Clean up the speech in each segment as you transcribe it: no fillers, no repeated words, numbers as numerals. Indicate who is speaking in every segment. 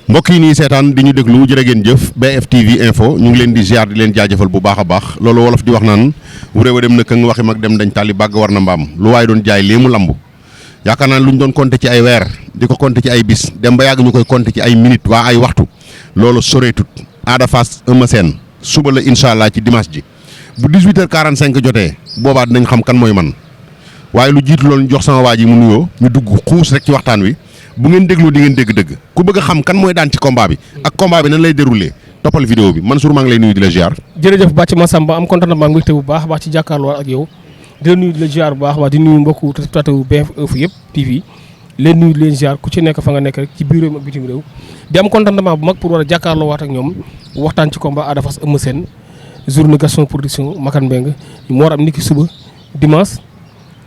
Speaker 1: mbokk yi nii seetaan di ñu déglu jërë ngeen jëf BFTV info ñu ngi leen di ziar di leen jaajëfal bu baax a baax loolu wolof di wax naan wuré wa dem na këng waxi mag dem dañ tàlli bàgg war na mbaam lu waaye doon jaay lii mu lamb yaakaar naa lu ñu doon compter ci ay weer di ko compter ci ay bis dem ba yàgg ñu koy compter ci ay minutes waa ay waxtu loolu soreetut Ada Fass Eumeu Sène suba la incha allah ci dimanche ji bu 18h45 jotee boobaa dinañ xam kan mooy man waaye lu jiitu loolu ñu jox sama waa ji mu nuyoo ñu dugg xuus rek ci waxtaan wi bu ngeen déglu di ngeen dégg dëgg ku bëgg a xam kan mooy daan ci combat bi ak combat bi nan lay déroulé toppal vidéo bi Mansour maa ngi lay nuyu di la ziar.
Speaker 2: jërëjëf Bathie Massamba am contentement mbégte bu baax baax ci jàkkaarloo ak yow di la nuyu di la ziar bu baax baax di nuyu mbokku téléspectateur BFF yëpp TV leen nuyu di leen ziar ku ci nekk fa nga nekk rek ci biir réew mi ak bitim réew di am contentement bu mag pour war a jàkkaarloo waat ak ñoom waxtaan ci combat Ada Fass Eumeu Sène journée Gaston Production Makan Mbengue mu war am niki suba dimanche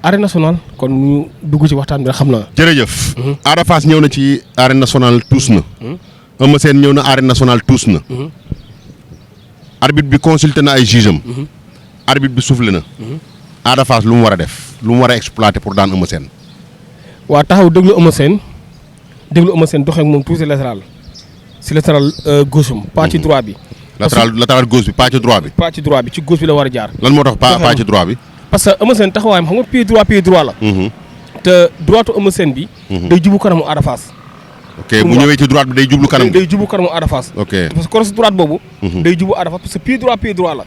Speaker 2: arène nationale kon ñu dugg ci waxtaan bi xam naa.
Speaker 1: jërëjëf. Ada Fass ñëw na ci arène nationale tuus na. Eumeu Sène ñëw na arène nationale tuus na. arbitre bi consulté na ay juge am. arbitre bi soufflé na. Ada Fass lu mu war a def lu mu war a exploiter pour daan Eumeu Sène.
Speaker 2: waa taxaw déglu Eumeu Sène doxee ak moom tuuti latéral si latéral gauche am pas ci droit bi.
Speaker 1: latéral gauche bi pas ci droit bi.
Speaker 2: pas ci droit bi ci gauche bi la war a jaar.
Speaker 1: lan moo tax pas ci droit bi.
Speaker 2: parce que Eumeu Sène taxawaayam xam nga pied droit la. te droitu Eumeu Sène bi. day jubu kanamu Ada Fass.
Speaker 1: ok bu ñëwee ci droite bi day jublu kanam.
Speaker 2: day jubu kanamu Ada Fass.
Speaker 1: ok
Speaker 2: parce que crosse droite boobu. day jubu Ada Fass parce que pied droit la.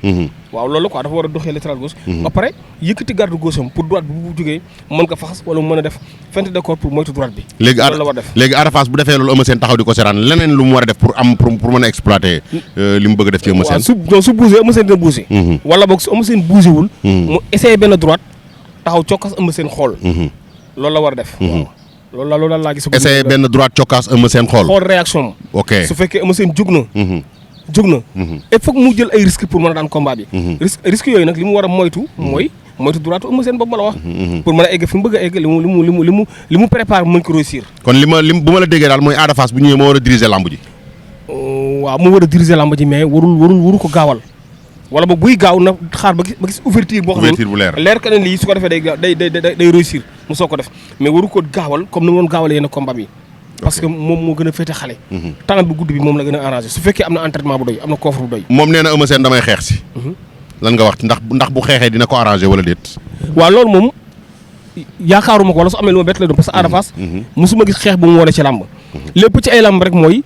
Speaker 2: waaw loolu quoi dafa war a doxee latéral gauche. ba pare yëkkati garde gauche am pour droite bi bu jógee mën ko faxas wala mu mën a def feinte de corps pour moytu droite bi. loolu la war def
Speaker 1: léegi Ada Fass bu defee loolu Eumeu Sène taxaw di ko seetaan leneen lu mu war a def pour mën a exploiter li mu bëgg a def ci Eumeu Sène.
Speaker 2: waaw su bougé Eumeu Sène dina bougé. wala boog su Eumeu Sène bougé wul. mu essayé benn droite taxaw cokkas Eumeu Sène xool. loolu la war a def. waaw loolu la laa gis.
Speaker 1: essayé benn droite cokkaas Eumeu Sène xool.
Speaker 2: xool réaction am.
Speaker 1: ok
Speaker 2: su fekkee Eumeu Sène jug na. il faut que mu jël ay risques pour mën a daan combat bi. risques yooyu nag li mu war a moytu. moytu droite Eumeu Sène boobu ma la wax. pour mën a egg fi mu bëgg a egg li mu préparé mën ko réussir.
Speaker 1: kon bu ma la déggee daal mooy Ada Fass bu ñëwee moo war a diriger lamb ji.
Speaker 2: waaw mu war a diriger lamb ji mais waru ko gaawal. wala boog buy gaaw na xaar ba gis ouverture boo xam ne
Speaker 1: bu
Speaker 2: leer ka ne lii su ko defee day réussir mu soo ko def mais waru ko gaawal comme ni mu doon gaawalee yenn combat bi parce que moom moo gën a féete xale temps bu gudd bi moom la gën a arrangé su fekkee am na entraînement bu doy am na coffre bu doy.
Speaker 1: moom nee na Eumeu Sène damay xeex si lan nga wax ndax bu xeexee dina ko arrangé wala déet.
Speaker 2: waaw loolu moom yaakaaruma ko wala su amee lu ma bett la doon parce que Ada Fass mosuma gis xeex bu mu wane ci làmb lépp ci ay làmb rek mooy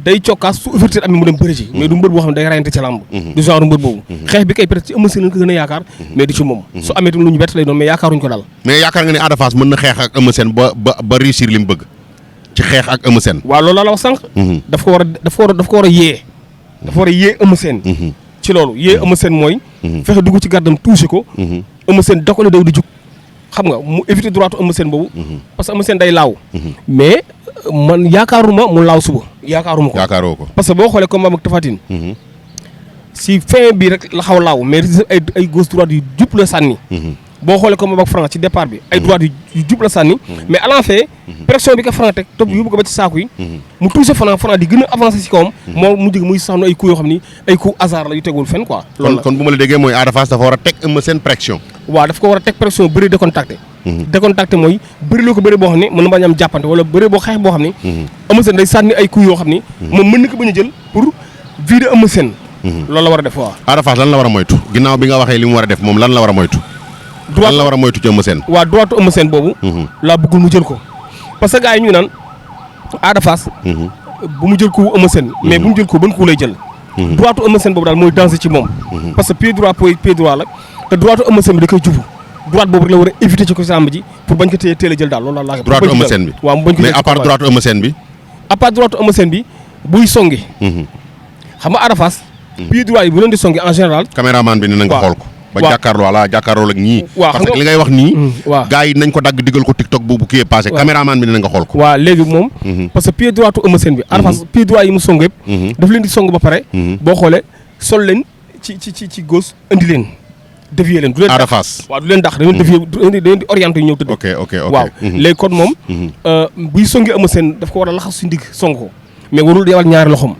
Speaker 2: day cokkaas su ouverture amee mu dem bëri ci mais du mbër boo xam ne day rayante ci làmb du genre mbër boobu xeex bi kay peut-être ci Eumeu Sène lañ ko gën a yaakaar mais du ci moom su amee tam lu ñu bett lay doon mais yaakaaruñ ko daal.
Speaker 1: mais yaakaar nga ne Ada Fass mën na xeex ak Eumeu Sène ba réussir li mu bëgg ci xeex ak Eumeu Sène.
Speaker 2: waaw loolu la wax sànq. daf ko war a yee. dafa war a yee Eumeu Sène. ci loolu yee Eumeu Sène mooy. fexe dugg ci gàddam touché ko. Eumeu Sène da ko ne daw di jug. xam nga mu éviter droite Eumeu Sène boobu. parce que Eumeu Sène day laaw. mais man yaakaaruma mu laaw suba. yaakaaruma ko
Speaker 1: yaakaaroo ko.
Speaker 2: parce que boo xoolee combat ak Tapha Tine. si fin bi rek la xaw laaw mais ay gauche droite yu jub la sànni. boo xoolee combat ak Franc ci départ bi ay droite yu jub la sànni. mais à la fin pression bi ko Franc teg topp yóbbu ko ba ci saaku yi. mu touché Franc di gën a avancé si kawam. moo mu jóg muy saxnu ay coups yoo xam ni ay coups hasard la yu tegul fenn quoi. loolu la
Speaker 1: kon bu ma la déggee mooy Ada Fass dafa war a teg Eumeu Sène pression.
Speaker 2: waaw daf ko war a teg pression bëri décontacté. décontacté mooy bëri loo ko bëri boo xam ne mën na bañ am jàppante wala bëri boo xeex boo xam ni. Eumeu Sène day sànni ay coups yoo xam ni. moom mën na ko bañ a jël pour vider Eumeu Sène. loolu la war a def waaw.
Speaker 1: Ada Fass lan la war a moytu ginnaaw bi nga waxee li mu war a def moom lan la war a moytu. lan la war a moytu ci Eumeu Sène.
Speaker 2: waaw droite Eumeu Sène boobu. laa bëggul mu jël ko parce que gars yi ñu naan Ada Fass. bu mu jël ko Eumeu Sène. mais bu mu jël ko ban coup lay jël. droite Eumeu Sène boobu daal mooy danger ci moom. parce que pied droit la te droite Eumeu Sène bi da koy jubu droite boobu rek la war a éviter ci ko sàmm ji pour bañ ko teel a jël daal loolu la.
Speaker 1: droite Eumeu Sène bi
Speaker 2: waaw mu bañ ko jël
Speaker 1: mais à part droite Eumeu Sène bi.
Speaker 2: à part droite Eumeu Sène bi buy songi. xam nga Ada Fass. pied droit yi bu leen di songi en général.
Speaker 1: caméraman bi ni na nga xool ko. ba jàkkaarloo ak ñii. parce que li ngay wax nii. waaw gars yi nañ ko dagg digal ko TikTok bu kii passé. caméraman bi ni na nga xool ko.
Speaker 2: waaw léegi moom. parce que pied droit Eumeu Sène bi. Ada Fass pied droit yi mu song yëpp. daf leen di song ba pare. boo xoolee sol leen ci gauche indi leen. dévier leen du leen
Speaker 1: Ada Fass
Speaker 2: waaw du leen dax da leen dévier da leen di orienté yu ñëw tëdd.
Speaker 1: ok
Speaker 2: waaw léegi kon moom. buy songi Eumeu Sène daf ko war a laxas si ndig song ko mais warul deewal ñaari loxom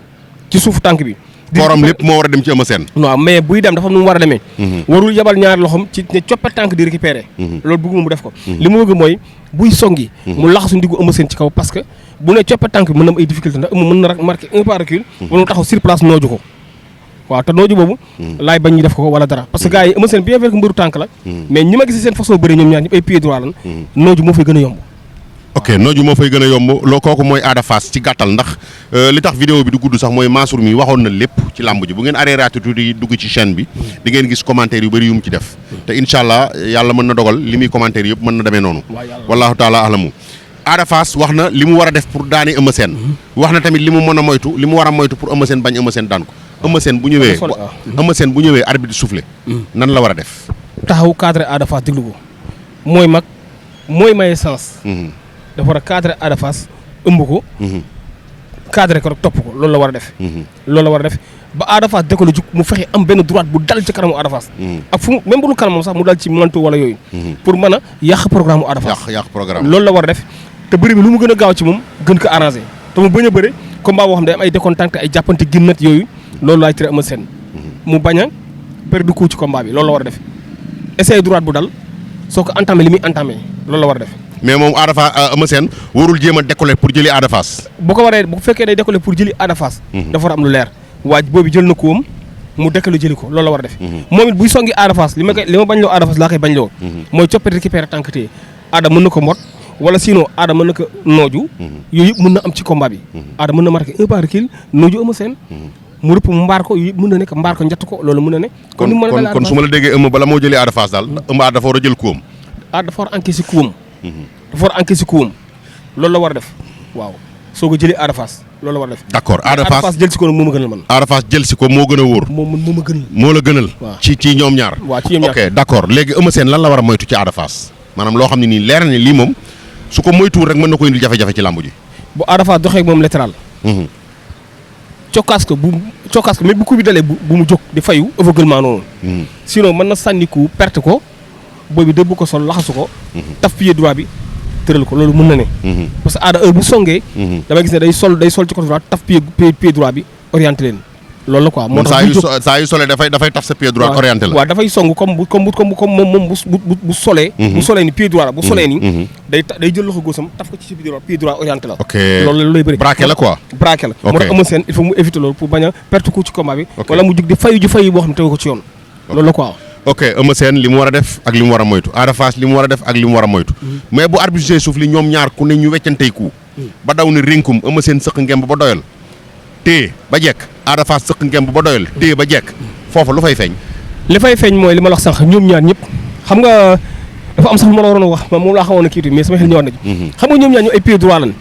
Speaker 2: ci suufu tànk bi
Speaker 1: kooram lépp moo war a dem ci Eumeu Sène.
Speaker 2: waaw mais buy dem dafa nu mu war a demee. warul yabal ñaari loxom ci ne coppe tànk di récupérer. loolu bëgguma mu def ko. li mu bëgg mooy buy songi. mu laxasu ndiggu Eumeu Sène ci kaw parce que bu ne coppe tànk bi mën na am ay difficulté ndax mën na marqué un pas recul. wala mu taxaw sur place nooju ko. waaw te nooju boobu. laay bañ ñu def ko wala dara parce que gars yi Eumeu Sène bien vrai que mbëru tànk la. mais ñi ma gis seen façon bëri ñoom ñaar ñëpp ay pied droit lan. nooju moo fay gën a yomb.
Speaker 1: ok nooju moo fay gën a yomb loo kooku mooy Ada Fass ci gàttal ndax li tax vidéo bi du gudd sax mooy Mansour mi waxoon na lépp ci làmb ji bu ngeen arrêté tuuti dugg ci chaîne bi di ngeen gis commentaire yu bëri yu mu ci def te incha allah yàlla mën na dogal li muy commentaire yëpp mën na demee noonu wallahu taala ahlamu Ada Fass wax na li mu war a def pour daane Eumeu Sène wax na tamit li mu mën a moytu li mu war a moytu pour Eumeu Sène bañ Eumeu Sène daan ko Eumeu Sène bu ñëwee arbitre soufflé nan la war a def
Speaker 2: taxaw cadre Ada Fass déglu ko mooy mag mooy maye sens dafa war a cadre Ada Fass ëmb ko. cadre ko rek topp ko loolu la war a def. loolu la war a def ba Ada Fass décollé jug mu fexe am benn droite bu dal ci kanamu Ada Fass. ak fu mu même bu dul kanamam sax mu dal ci manteau wala yooyu. pour mën a yàq programme mu Ada Fass.
Speaker 1: yàq programme
Speaker 2: loolu la war a def te bëri bi lu mu gën a gaaw ci moom gën ko arrangé te mu bañ a bëre combat boo xam ne day am ay décontact ay jàppante ginnat yooyu loolu laay tere Eumeu Sène mu bañ a perdre coup ci combat bi loolu la war a def essayer droite bu dal soo ko entamé li muy entamé loolu la war a def.
Speaker 1: mais moom Ada Fass Eumeu Sène warul jéem a décoller pour jëli Ada Fass.
Speaker 2: bu ko waree bu fekkee day décoller pour jëli Ada Fass. dafa war a am lu leer waaj boobu jël na koom mu décoller jëli ko loolu la war a def. moom it buy songi Ada Fass li ma bañ loo Ada Fass laa koy bañ loo. mooy coppite récupérer tànk téye Ada mën na ko mot wala sinon Ada mën na ko nooju. yooyu yëpp mën na am ci combat bi. Ada mën na marqué un pas recul nooju Eumeu Sène. mu rëpp mu mbaar ko yooyu yëpp mën na nekk mbaar ko njatt ko loolu mën na ne.
Speaker 1: kon su ma la déggee Eumeu bala moo jëlee Ada Fass daal Eumeu dafa war a jël koom.
Speaker 2: dafa war a encaisser koom. dafa war a encaisser koom loolu la war a def waaw soo ko jëlee Ada Fass loolu la war a def.
Speaker 1: d'accord Ada Fass
Speaker 2: jël si ko nag moo ma gënal man.
Speaker 1: Ada Fass jël si ko moo gën a wóor.
Speaker 2: moo ma gënal.
Speaker 1: moo la gënal.
Speaker 2: waaw
Speaker 1: ci ñoom ñaar.
Speaker 2: waaw ci ñoom ñaar
Speaker 1: ok d'accord léegi Eumeu Sène lan la war a moytu ci Ada Fass maanaam loo xam ne nii leer na ne lii moom su ko moytuwul rek mën na ko indil jafe-jafe ci làmb ji.
Speaker 2: bu Ada Fass doxee ak moom latéral. cokkaas ko mais bu coup bi dalee bu mu jóg di fayu aveuglement noonu. sinon mën na sànni ku perte ko boobu dëbb ko sol laxasu ko. taf pied droit bi tëral ko loolu mën na ne. parce que Ada heure bu songee. damay gis ne day sol ci côté droit taf pied droit bi orienté leen. loolu la quoi moo tax
Speaker 1: saa yu solee dafay taf sa pied droit orienté la.
Speaker 2: waaw dafay song comme moom bu solee. bu solee ni pied droit la bu solee ni day jël loxo góosam taf ko ci pied droit orienté la.
Speaker 1: ok
Speaker 2: loolu lay bëri.
Speaker 1: braqué la quoi.
Speaker 2: braqué la moo tax Eumeu Sène il faut mu éviter loolu pour bañ a perte coup ci combat bi. wala mu jug di fayu boo xam ne tegu ko ci yoon. loolu la quoi.
Speaker 1: ok Eumeu Sène li mu war a def ak li mu war a moytu Ada Fass li mu war a def ak li mu war a moytu. mais bu arbitre suuf li ñoom ñaar ku ne ñu weccantey coup. ba daw ni rinkum Eumeu Sène sëq ngemb ba doyal téye ba jekk Ada Fass sëq ngemb ba doyal téye ba jekk foofu lu fay feeñ.
Speaker 2: li fay feeñ mooy li ma la wax sànq ñoom ñaar ñëpp xam nga dafa am sax lu ma la waroon a wax moom laa xawoon a kiitu mais sama xel ñëwaat na ci. xam nga ñoom ñaar ñu ay pied droit lan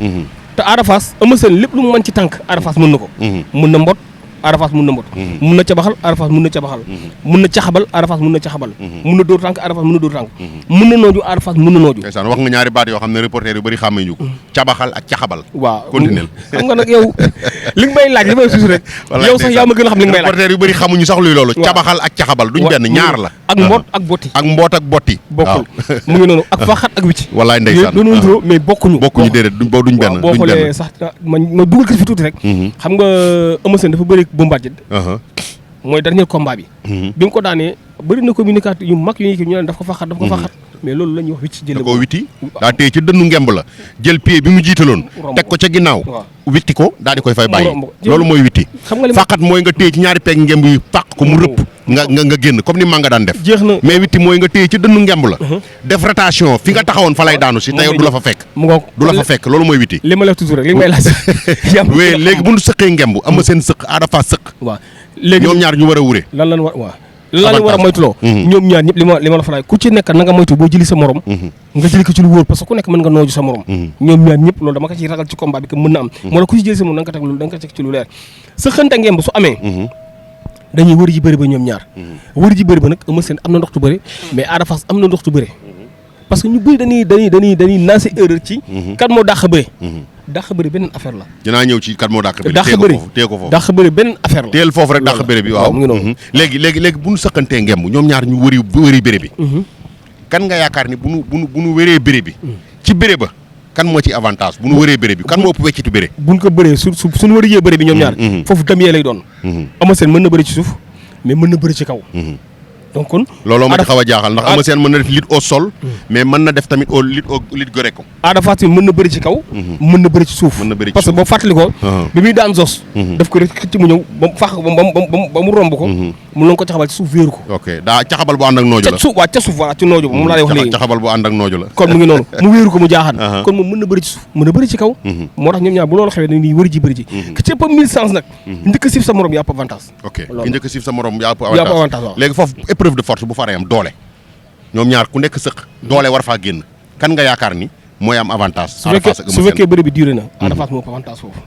Speaker 2: te Ada Fass Eumeu Sène lépp lu mu mën ci tànk Ada Fass mën na ko. mën na mbot Ada Fass mën na mbot. mën na cabaxal Ada Fass mën na cabaxal. mën na caxabal Ada Fass mën na caxabal. mën na dóor tànk Ada Fass mën na dóor tànk. mën na nooju Ada Fass mën na nooju.
Speaker 1: ndeysaan wax nga ñaari baat yoo xam ne reporter yu bëri xàmmee ñu ko. cabaxal ak caxabal.
Speaker 2: waaw
Speaker 1: continuel
Speaker 2: xam nga nag yow li nga may laaj li may suus rek. yow sax yaa ma gën a xam li nga may laaj.
Speaker 1: reporter yu bëri xamuñu sax luy loolu. cabaxal ak caxabal duñ benn ñaar la.
Speaker 2: ak mboot ak botti.
Speaker 1: ak mboot ak botti.
Speaker 2: bokkul mu ngi noonu ak faxat ak wicc.
Speaker 1: wallaay ndeysaan
Speaker 2: doon nuroo mais bokkuñu.
Speaker 1: déedéet duñ benn
Speaker 2: boo xoolee sax ma dugal ko fi tuuti rek. xam nga Eumeu Sène dafa bëri Bombardier mooy dernier combat bi. bi mu ko daanee bëri na communicateur yu mag yu ñu ne daf ko faxat mais loolu la ñuy wax wicc jëlee
Speaker 1: da koo witti daa téye ci dënnu ngemb la jël pied bi mu jiitaloon teg ko ca ginnaaw witti ko daal di koy fay bàyyi loolu mooy witti faqat mooy nga téye ci ñaari peeg ngemb yi fàq ko mu rëpp nga génn comme ni maa nga daan def
Speaker 2: jeex na
Speaker 1: mais witti mooy nga téye ci dënnu ngemb la def rotation fi nga taxawoon fa lay daanu si te yow du la fa fekk du la fa fekk loolu mooy witti
Speaker 2: li ma la toujours rek li may laaj
Speaker 1: wéy léegi bu ñu sëqee ngemb Eumeu Sène sëq Ada Fass sëq
Speaker 2: waaw léegi
Speaker 1: ñoom ñaar ñu war a wure
Speaker 2: lan war a moytuloo ñoom ñaar ñëpp li ma la fa laaj ku ci nekk na nga moytu boo jëli sa morom nga jëli ko ci lu wóor parce que ku nekk mën nga nooju sa morom ñoom ñaar ñëpp loolu dama ko ci ragal ci combat bi que mën na am moo la ku ci jëli sa morom da nga ko teg ci lu leer sa xënta ngemb su amee dañuy wër ji bëri ba ñoom ñaar wër ji bëri ba nag Eumeu Sène am na ndoxtu bëri mais Ada Fass am na ndoxtu bëri parce que ñu bëri dañuy lancer erreur ci kan moo dàq bëri dàq bëri beneen affaire la.
Speaker 1: dinaa ñëw ci kat moo dàq bëri. téye ko foofu
Speaker 2: dàq bëri beneen affaire la.
Speaker 1: téyel foofu rek dàq bëri bi waaw. léegi bu ñu sëqantee ngemb ñoom ñaar ñu wëri bëri bi. kan nga yaakaar ni bu nu wëree bëri bi. ci bëri ba kan moo ci avantage bu nu wëree bëre bi kan moo ëpp weccitu bëre.
Speaker 2: buñ ko bëree suñu wëree bëre bi ñoom ñaar. foofu damier lay doon. Eumeu Sène mën na bëri ci suuf mais mën na bëri ci kaw. donc kon.
Speaker 1: looloo ma ci xaw a jaaxal ndax Eumeu Sène mën na def lutte au sol. mais mën na def tamit lutte gréco.
Speaker 2: Ada Fass mën na bëri ci kaw. mën na bëri ci suuf. parce que boo fàttali ko. bi muy daan Zos. daf ko rek xëcc mu ñëw ba mu fax ba mu romb ko. mu la ko caxabal ci suuf wéeru ko.
Speaker 1: ok daa caxabal bu ànd ak nooju la.
Speaker 2: ca suuf voilà ci nooju moom laa lay wax léegi.
Speaker 1: caxabal bu ànd ak nooju la.
Speaker 2: kon mu ngi noonu mu wéeru ko mu jaaxaan. kon moom mën na bëri ci suuf mën na bëri ci kaw. moo tax ñoom ñaar bu loolu xewee dañuy wëri ji bëri ji. ki ci ëpp 1000 chance nag. njëkk a siif sa morom yaa ëpp avantage.
Speaker 1: ok ki njëkk a siif sa morom yaa ëpp avantage waaw léegi foofu épreuve de force bu faree am doole ñoom ñaar ku nekk sëq doole war faa génn kan nga yaakaar ni mooy am avantage.
Speaker 2: su fekkee bëri bi duré na. Ada Fass moo avantage foofu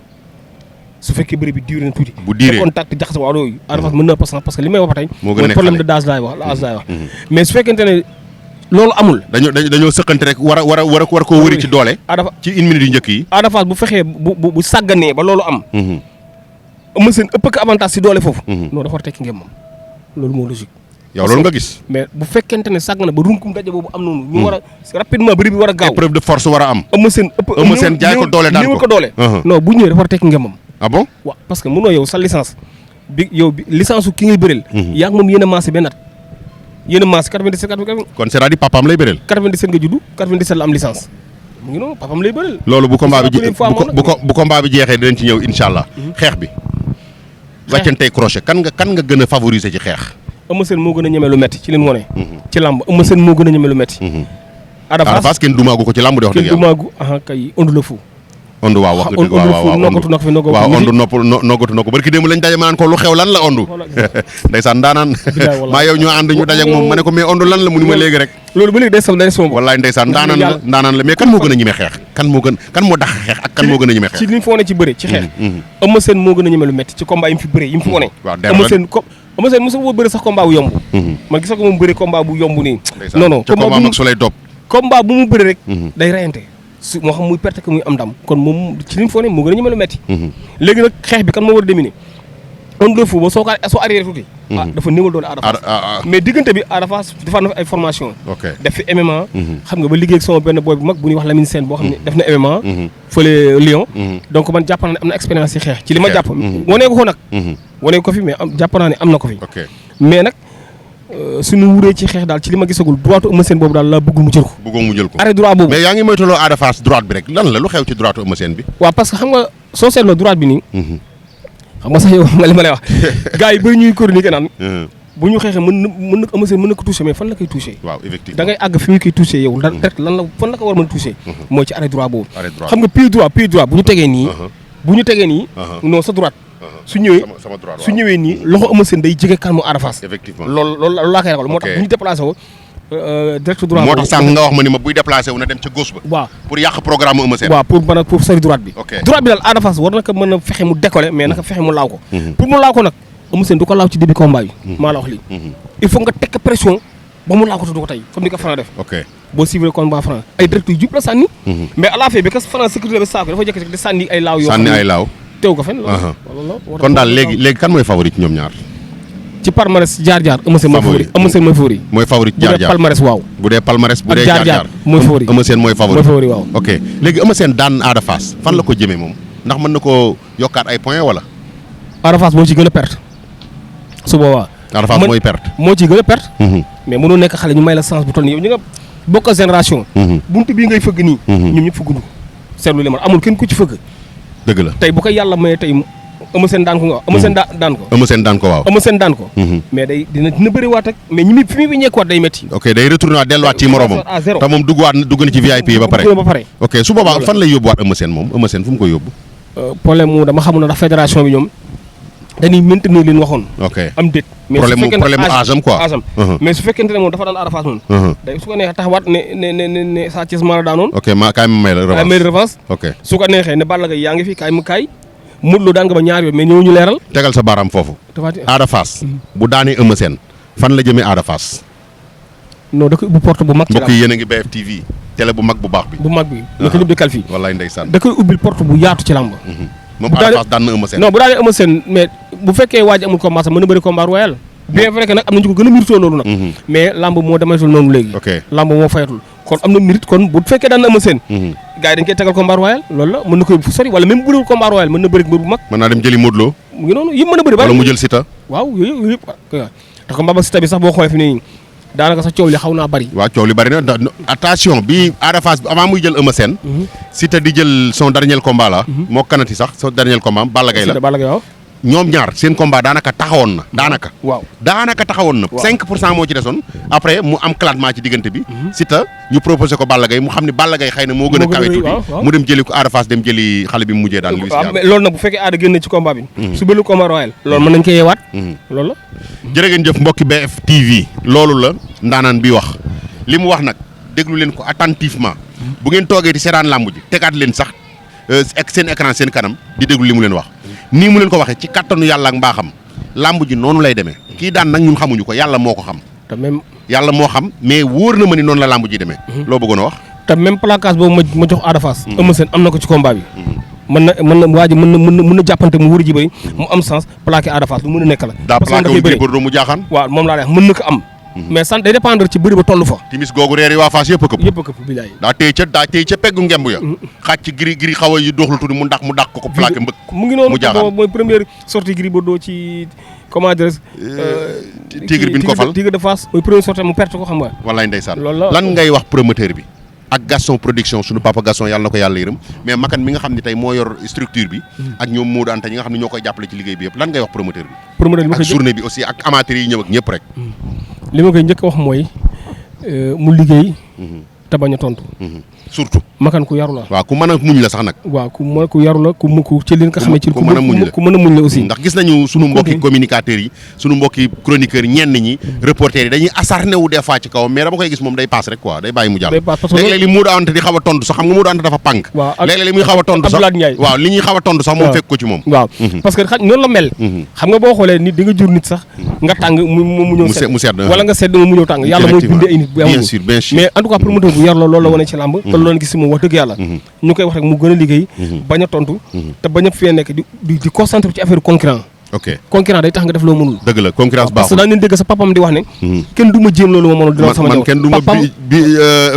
Speaker 2: su fekkee bëri bi duré na tuuti.
Speaker 1: bu duré
Speaker 2: contact jaxase waaw loolu Ada Fass mën na parce que li may wax ba tey.
Speaker 1: moo gën a nekk
Speaker 2: problème de d'âge laay wax mais su fekkente ne loolu amul.
Speaker 1: dañoo sëqante rek war koo wëri ci doole. ci une minute yu njëkk yi.
Speaker 2: Ada Fass bu fexee bu sàgganee ba loolu am. Eumeu Sène ëpp ko avantage si doole foofu. non dafa war a tekki ngeen moom loolu moo logique.
Speaker 1: yow loolu nga gis.
Speaker 2: mais bu fekkente ne sàgg na ba runkum daje boobu am noonu. ñu war a rapidement bëri bi war a gaaw.
Speaker 1: épreuve de force war a am.
Speaker 2: Eumeu Sène
Speaker 1: jaay ko doole daan ko
Speaker 2: doole. non bu ñëwee dafa war a tekki ngeen moom.
Speaker 1: ah bon
Speaker 2: waaw parce que mënoo yow sa licence bi licence su ki ngay bëreel. yaa ngi moom yéen a maase benn at. yéen a maase 97
Speaker 1: kon c'est-à-dire papaam lay bëreel.
Speaker 2: 97 nga juddu 97 la am licence. mu ngi noonu papaam lay bëreel.
Speaker 1: loolu bu combat bi jeexee dinañ ci ñëw incha allah. xeex bi. wàccantey crochet kan nga gën a favoriser ci xeex.
Speaker 2: Eumeu Sène moo gën a ñeme lu metti ci leen wone ci làmb Eumeu Sène moo gën a ñeme lu metti. Ada Fass
Speaker 1: kenn dumaagu ko ci làmb di wax dëgg yàlla.
Speaker 2: kenn dumaagu kay ondu la fu.
Speaker 1: ondu waaw wax dëgg waaw ondu noggatu na ko barki démb lañ daje ma naan ko lu xew lan la ondu. ndeysaan ndaanaan maa yow ñoo ànd ñu daje ak moom ma ne ko mais ondu lan la mu ni ma léegi rek.
Speaker 2: loolu ba léegi day sama
Speaker 1: wallaay ndeysaan ndaanaan la mais kan moo gën a ñeme xeex kan moo dax xeex ak kan moo gën a ñeme xeex.
Speaker 2: ci li mu fi wone ci bëre ci xeex. Eumeu Sène moo gën a ñeme lu metti ci combat yi mu fi bëre yi mu fi wone. Eumeu Sène mosu ko bëri sax combat bu yomb. man gis ko moom bëri combat bu yomb nii. non
Speaker 1: combat mag su lay topp.
Speaker 2: combat bu mu bëri rek. day reyante su moo xam muy perte que muy am ndam kon moom ci li mu foog ne moo gën a ñeme lu metti. léegi nag xeex bi kan moo war a dominer. on le fou ba soo arrière tuuti. dafa néewal doole Ada Fass mais diggante bi Ada Fass defaat na fi ay formation def fi MMA. xam nga ba liggéey ak sama benn boy bu mag bu ñuy wax Lamine Sène boo xam ne def na MMA. fële Lyon. donc man jàpp naa ne am na expérience ci xeex ci li ma jàpp. wanee ko nag. wanee ko fi mais jàpp naa ne am na ko fi. mais nag suñu wuree ci xeex daal ci li ma gisagul droite Eumeu Sène boobu daal laa bëggul mu jël ko.
Speaker 1: bëggoo mu jël ko
Speaker 2: arrêt droit boobu.
Speaker 1: mais yaa ngi moytuloo Ada Fass droite bi rek lan la lu xew ci droite Eumeu Sène bi.
Speaker 2: waaw parce que xam nga soo seetloo droite bi nii. xam nga sax yow nga li ma lay wax gars yi bëri ñuy chronique naan. bu ñu xeexee mën na Eumeu Sène mën na ko touché mais fan la koy touché.
Speaker 1: waaw effectivement
Speaker 2: da ngay àgg fi mu koy touché yow rek lan la fan la ko war a mën a touché. mooy ci arrêt droit boobu. xam nga pied droit bu ñu tegee nii. non sa droite. su ñëwee nii loxo Eumeu Sène day jege kanamu Ada Fass.
Speaker 1: effectivement
Speaker 2: loolu laa koy ragal moo tax bu ñu déplacé woo direct droit
Speaker 1: moo tax sànq nga wax ma ni ma buy déplacé wu na dem ca gauche ba.
Speaker 2: waaw
Speaker 1: pour yàq programme Eumeu Sène.
Speaker 2: waaw pour sori droite bi. droite bi daal Ada Fass war na ko mën a fexe mu décoller mais naka fexe mu laaw ko. pour mu laaw ko nag Eumeu Sène du ko laaw ci début combat yi. maa la wax lii. il faut nga teg pression ba mu laaw ko te du ko tey comme ni ko Franc def. boo suivre combat Franc ay direct yu jub la sànni. mais à la fin bi que Franc sécurité bi saako dafa jékki-jékki di sànni ay laaw yoo xam ne
Speaker 1: sànni ay laaw
Speaker 2: teew ko fen
Speaker 1: kon daal léegi kan mooy favori ci ñoom ñaar.
Speaker 2: ci palmarès jaar-jaar Eumeu Sène mooy favori. Eumeu Sène mooy favori.
Speaker 1: mooy favori ci jaar-jaar
Speaker 2: bu dee palmarès waaw.
Speaker 1: bu dee palmarès bu dee jaar-jaar
Speaker 2: mooy favori.
Speaker 1: Eumeu Sène mooy favori.
Speaker 2: mooy favori waaw.
Speaker 1: ok léegi Eumeu Sène daan Ada Fass fan la ko jëmee moom ndax mën na koo yokkaat ay points wala.
Speaker 2: Ada Fass moo ci gën a perte su boobaa.
Speaker 1: Ada Fass mooy perte.
Speaker 2: moo ci gën a perte. mais mënoo nekk xale ñu may la chance bu toll nii yow ñu nga bokk génération. buntu bii ngay fëgg nii. ñoom ñëpp fëgguñu ko seetlu li ma amul kenn ku ci fëgg.
Speaker 1: dëgg la
Speaker 2: tey bu ko yàlla mayee tey Eumeu Sène daan ko nga wax Eumeu Sène daan ko.
Speaker 1: Eumeu Sène daan ko waaw.
Speaker 2: Eumeu Sène daan ko. mais dina bëri waat ak mais ñi fi muy ñeekuwaat day métti.
Speaker 1: ok day retourné waat delluwaat ci moromam. te moom dugg na ci VIP yi ba pare. ok su boobaa fan lay yóbbuwaat Eumeu Sène moom Eumeu Sène fu mu ko yóbbu.
Speaker 2: problème mu dama xamul ndax fédération bi ñoom dañuy maintenir leen waxoon.
Speaker 1: ok
Speaker 2: am déet. mais
Speaker 1: problème âge am quoi.
Speaker 2: mais su fekkente ne moom dafa daan Ada Fass moom. day su ko neexee taxawaat ne Sa Thiès maa la daanoon.
Speaker 1: ok kaay ma may la
Speaker 2: revanche.
Speaker 1: ok
Speaker 2: su ko neexee ne Balla Gaye yaa ngi fi kaay Modou Lo daan nga ba ñaar yoon mais ñëw ñu leeral.
Speaker 1: tegal sa baaraam foofu. Ada Fass bu daanee Eumeu Sène fan la jëmee Ada Fass.
Speaker 2: non da koy ubbi porte bu mag.
Speaker 1: mbokk yi yéen a ngi BFTV télé bu mag bu baax bi.
Speaker 2: bu mag bi na ko ñëpp di kalfi.
Speaker 1: wallaay ndeysaan
Speaker 2: da koy ubbil porte bu yaatu ci làmb.
Speaker 1: moom Ada Fass daan na Eumeu Sène.
Speaker 2: non bu daanee Eumeu Sène mais bu fekkee waaj amul combat sax mën na bëri combat royal. bien vrai que nag am na ñu ko gën a méritoo loolu nag. mais lamb moo dematul noonu léegi.
Speaker 1: ok
Speaker 2: lamb moo fayatul kon am na mérite kon bu fekkee daan na Eumeu Sène gars yi dañ koy tegal combat royal loolu la mën na koy fu sori wala même bu dul combat royal mën na bëri mbër bu mag
Speaker 1: mën naa dem jëli Modou Lo
Speaker 2: mu ngi noonu yëpp mën a bëri
Speaker 1: wala mu jël Siteu
Speaker 2: waaw yooyu yëpp te combat ba Siteu bi sax boo xoolee fi nii daanaka sax coow li xaw naa bëri
Speaker 1: waaw coow li bëri na attention bi Ada Fass avant muy jël Eumeu Sène Siteu di jël son dernier combat la moo kanati sax son dernier combat am Balla Gaye la
Speaker 2: waaw
Speaker 1: ñoom ñaar seen combat daanaka taxawoon na daanaka taxawoon na 5% moo ci desoon après mu am classement ci diggante bi Siteu ñu proposé ko Balla Gaye mu xam ne Balla Gaye xëy na moo gën a kawe tuuti mu dem jëli ko Ada Fass dem jëli xale bi mu mujjee daan Luis
Speaker 2: mais loolu nag bu fekkee Ada génn ci combat bi su bëri combat royal loolu mën nañ ko yeewaat loolu la
Speaker 1: jërë ngeen jëf mbokki BF TV loolu la ndaanaan bi wax li mu wax nag déglu leen ko attentivement bu ngeen toogee di seetaan làmb ji tegaat leen sax ak seen écran seen kanam di déglu li mu leen wax nii mu leen ko waxee ci kattanu yàlla ak mbaaxam làmb ji noonu lay demee kii daan nag ñun xamuñu ko yàlla moo ko xam
Speaker 2: te même
Speaker 1: yàlla moo xam mais wóor na ma ni noonu la làmb ji demee loo bëggoon a wax
Speaker 2: te même placage boobu ma jox Ada Fass Eumeu Sène am na ko ci combat bi mën na waa ji mën na jàppante mu wër ji bëri mu am sens plaqué Ada Fass lu mën a nekk la
Speaker 1: daa plaqué wu Gris Bordeaux mu jaaxaan
Speaker 2: waaw moom laa wax mën na ko am mais sant day dépendre ci bëri ba toll fa
Speaker 1: timis googu reer yi waa Fass yëpp a
Speaker 2: këpp bilaay
Speaker 1: daa téy ca peggu ngemb ya xaaj ci Gris xaw a yi doxlu tuuti mu dàq ko plaqué mbëkk
Speaker 2: mu ngi noonu mooy première sortie Gris Bordeaux ci comment dire
Speaker 1: tigre bi ñu ko fal
Speaker 2: tigre de Fass mooy première sortie mu perte ko xam nga
Speaker 1: wallaay ndeysaan
Speaker 2: loolu
Speaker 1: lan ngay wax promoteur bi ak Gaston production suñu papa Gaston yàlla na ko yàlla yërëm mais makan mi nga xam ne tey moo yor structure bi ak ñoom Modou Anta ñi nga xam ne ñoo koy jàppale ci liggéey bi yëpp lan ngay wax promoteur bi ak journée bi aussi ak amateurs yi ñëw ak ñëpp rek
Speaker 2: li ma koy njëkk a wax mooy mu liggéey te bañ a tontu
Speaker 1: surtout
Speaker 2: makan ku yaru la
Speaker 1: waaw ku mën a muñ la sax nag
Speaker 2: waaw ku yaru la ku ci li nga xamee ci
Speaker 1: ku mën a muñ la
Speaker 2: aussi
Speaker 1: ndax gis nañu sunu mbokki communicateurs yi sunu mbokki chroniqueurs yi ñenn ñi reporters yi dañuy acharné wu des fois ci kawam mais dama koy gis moom day passe rek quoi day bàyyi mu jàll léeg-léeg li Modou Anta di xaw a tontu sax xam nga Modou Anta dafa pànk léeg-léeg li muy xaw a tontu sax waaw li ñuy xaw a tontu sax moom fekk ko ci moom
Speaker 2: waaw parce que noonu la mel xam nga boo xoolee nit di nga jur nit sax nga tàng mu ñëw sedd wala nga sedd mu ñëw tàng yàlla mooy bindee ay nit bu amul mais en tout cas promoteur bu yar la loolu la wane ci làmb te loolu la gis si moom wax dëgg yàlla ñu koy wax rek mu gën a liggéey bañ a tontu te bañ a fee nekk di concentré ci affaire concurrent concurrent day tax nga def loo mënul
Speaker 1: dëgg la concurrence baaxul
Speaker 2: parce que daan leen dégg sa papam di wax ne kenn du ma jéem loolu ma mënul dina sama
Speaker 1: man kenn du ma bi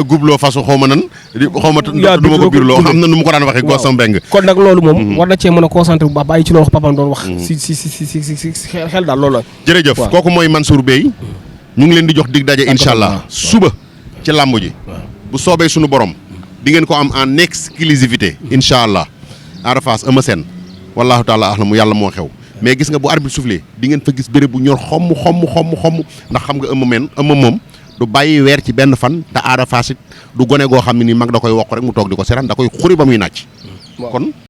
Speaker 1: gubloo façon xaw ma nan xaw ma du ma ko biirloo xam na nu mu ko daan waxee Gossam Mbeng
Speaker 2: kon nag loolu moom war na cee mën a concentré bu baax bàyyi ci loolu papam doon wax si xel daal loolu la
Speaker 1: jërëjëf kooku mooy Mansour Beye ñu ngi leen di jox dig daje incha allah suba ci làmb ji bu soobee suñu borom di ngeen ko am en exclusivité incha allah Ada Fass Eumeu Sène wallahu taala ahlamu yàlla moo xew mais gis nga bu arbitre soufflé di ngeen fa gis béréb bu ñor xomm ndax xam nga Eumeu moom du bàyyi weer ci benn fan te Ada Fass it du gone goo xam ne ni mag da koy wokk rek mu toog di ko seetaan da koy xuri ba muy nàcc kon